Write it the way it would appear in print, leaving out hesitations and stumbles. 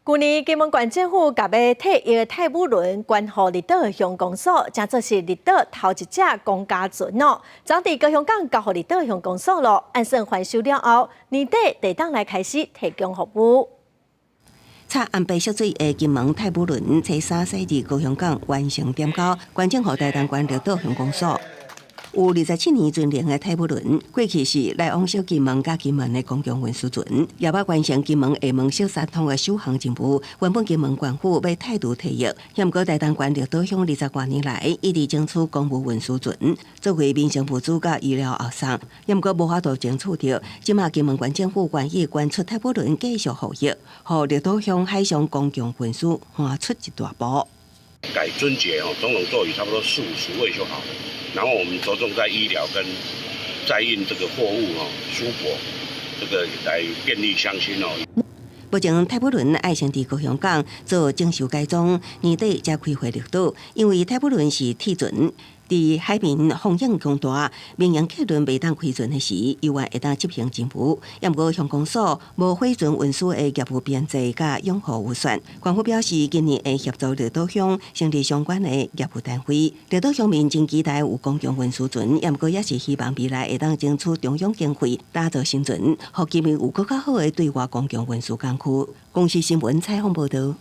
舊年金門縣政府共欲退役的泰武輪捐予綠島鄉公所，成做是綠島頭一隻公家船哦。昨佇高雄港交予綠島鄉公所咯，按算翻修了後，年底就當來開始提供服務。插紅白色水的金門泰武輪，初三駛入高雄港完成點交，捐贈予台東縣綠島鄉公所。有27年船齡的泰武輪，過去是來往小金門佮金門的公共運輸船，也捌完成金門廈門小三通的首航任務。原本金門縣府欲汰除退役，毋過台東縣綠島鄉20外年來一直爭取公務運輸船，作為民生物資佮醫療後送，毋過無法度爭取著。這馬金門縣政府願意捐出泰武輪繼續服役，予綠島鄉海上公共運輸邁出一大步。改樽節哦，總統座椅差不多四五十位就好了。然後我們着重在醫療跟載運這個貨物哦，蔬果，這個來便利鄉親哦。目前泰武輪愛先佇高雄港做整修改裝，年底才開回綠島。因為泰武輪是鐵船，佇海面風湧強大，民營客輪袂當開船的時，猶原會當執行任務。毋過鄉公所無貨船運輸的業務編制佮養護預算。縣府表示，今年會協助綠島鄉成立相關的業務單位。綠島鄉民真期待有公共運輸船，毋過也是希望未來會當爭取中央經費打造新船，予金門有閣較好的對外公共運輸港區。公視新聞採訪報導。